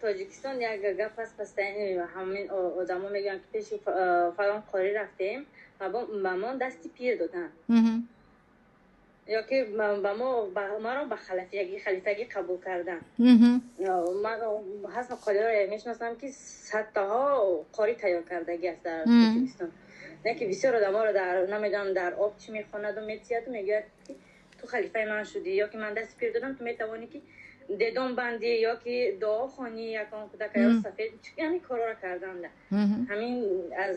Тоҷикистон як гап аст, постоянно ҳамин одамо мегӯянд, ки пеши фалон қорӣ рафтем, ба мо дасти пир доданд ё ки ба мо, маро ба халифагӣ қабул карданд. Ман ҳастам, қориҳоро мешиносам, ки садтаҳо қорӣ тайёр кардагӣ аст дар Тоҷикистон. Не ки бисёр одаморо дар, намедонам, дар об чӣ мехонаду метияду мегӯяд, ки ту халифаи ман шудӣ ё ки ман дасти пир додам, ту метавонӣ, ки дедон бандӣ ё ки дуо хонӣ, ягон кӯдака ё сафед, ҳамин корҳоро карданда. Ҳамин аз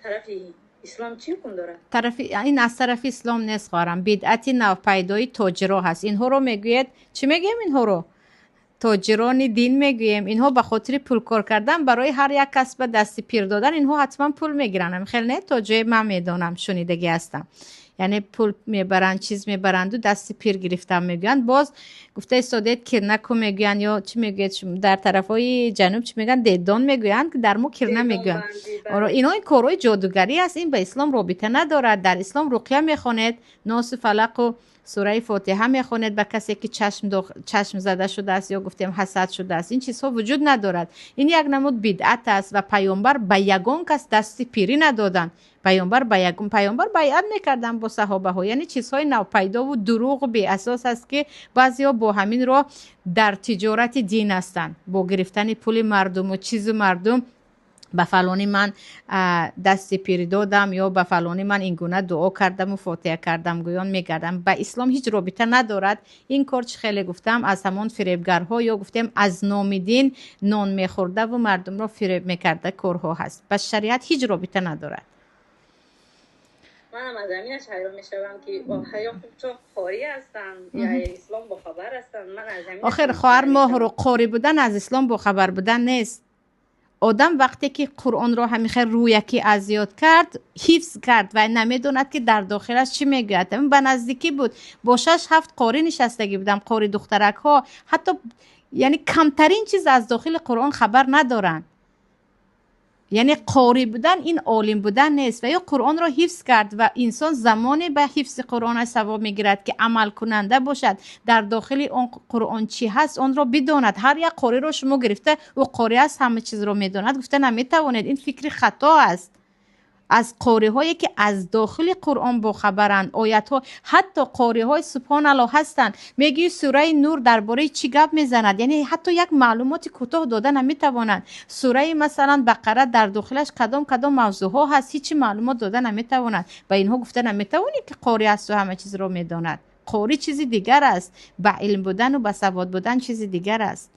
тарафи ислом чӣ ҳукм дорад? Тарафи ин аз тарафи ислом нест, хоҳарам, бидъати навпайдои тоҷиро ҳаст. Инҳоро мегӯяд, чӣ мегӯем, инҳоро тоҷирони дин мегӯем. Инҳо ба хотири пулкор кардан барои ҳар як кас ба дасти пир додан инҳо ҳатман пул мегиранд. Хеле не, то ҷое ман медонам, шунидагӣ ҳастам, яъне пул мебаранд, чиз мебаранду дасти пир гирифтан мегӯянд. Боз гуфта истодед, кирнаку мегӯянд ё чӣ мегӯяд, дар тарафҳои ҷануб чӣ мегӯянд? Дедон мегӯянд, дар мо кирна мегӯянд. Ино ин корҳои ҷодугарӣ аст, ин ба ислом робита надорад. Дар ислом руқя мехонед, носу фалақу сураи Фотиҳа мехонед ба касе, ки чашм зада шудааст ё гуфтем ҳасад шудааст. Ин чизҳо вуҷуд надорад, ин як намуд бидъат аст. Ва паёмбар ба ягон кас дасти пирӣ надоданд. Паёмбар ба ягон, паёмбар байъат мекарданд бо саҳобаҳо. Яъне чизҳои навпайдову дурӯғу беасос аст, ки баъзеҳо бо ҳамин роҳ дар тиҷорати дин ҳастанд, бо гирифтани пули мардуму чизу мардум. Ба фалонӣ ман дасти пирӣ додам ё ба фалонӣ ман ин гуна дуо кардаму фотиҳа кардам гӯён мегардам. Ба ислом ҳеҷ робита надорад ин кор. Чӣ хеле гуфтам, аз ҳамон фиребгарҳо ё гуфтем аз номи дин нон мехӯрдаву мардумро фиреб мекарда корҳо ҳаст, ба шариат ҳеҷ робита надорад. Манам аз ҳаминаш ҳайрон мешавам, ки ҳаё чун қорӣ ҳастанд, ислом бохабар ҳастанд, ман аз ҳамин. Охир, хоҳар Моҳру, қорӣ будан аз ислом бохабар будан нест. Одам вақте ки Қуръонро ҳамихел рӯякӣ аз ёд кард, ҳифз кард ва намедонад, ки дар дохилаш чӣ мегӯяд. Ба наздикӣ буд, бо шаш ҳафт қорӣ нишастагӣ будам, қори духтаракҳо, ҳатто яъне камтарин чиз аз дохили Қуръон хабар надоранд. Яъне қорӣ будан ин олим будан нест. Ва ё Қуръонро ҳифз кард ва инсон замоне ба ҳифзи Қуръонаш савоб мегирад, ки амалкунанда бошад, дар дохили он Қуръон чӣ ҳаст, онро бидонад. Ҳар як қориро шумо гирифта, ӯ қорӣ аст, ҳама чизро медонад, гуфта наметавонед. Ин фикри хато аст. Аз қориҳое, ки аз дохили Қуръон бохабаранд, оятҳо, ҳатто қориҳои, субҳоналло, ҳастанд, мегӯи сураи Нур дар бораи чӣ гап мезанад, яъне ҳатто як маълумоти кӯтоҳ дода наметавонанд. Сураи, масалан, Бақара дар дохилаш кадом кадом мавзӯъҳо ҳаст, ҳечи маълумот дода наметавонанд. Ба инҳо гуфта наметавонӣ, ки қорӣ асту ҳама чизро медонад. Қорӣ чизи дигар аст, ба илм будану ба савод будан чизи дигар аст.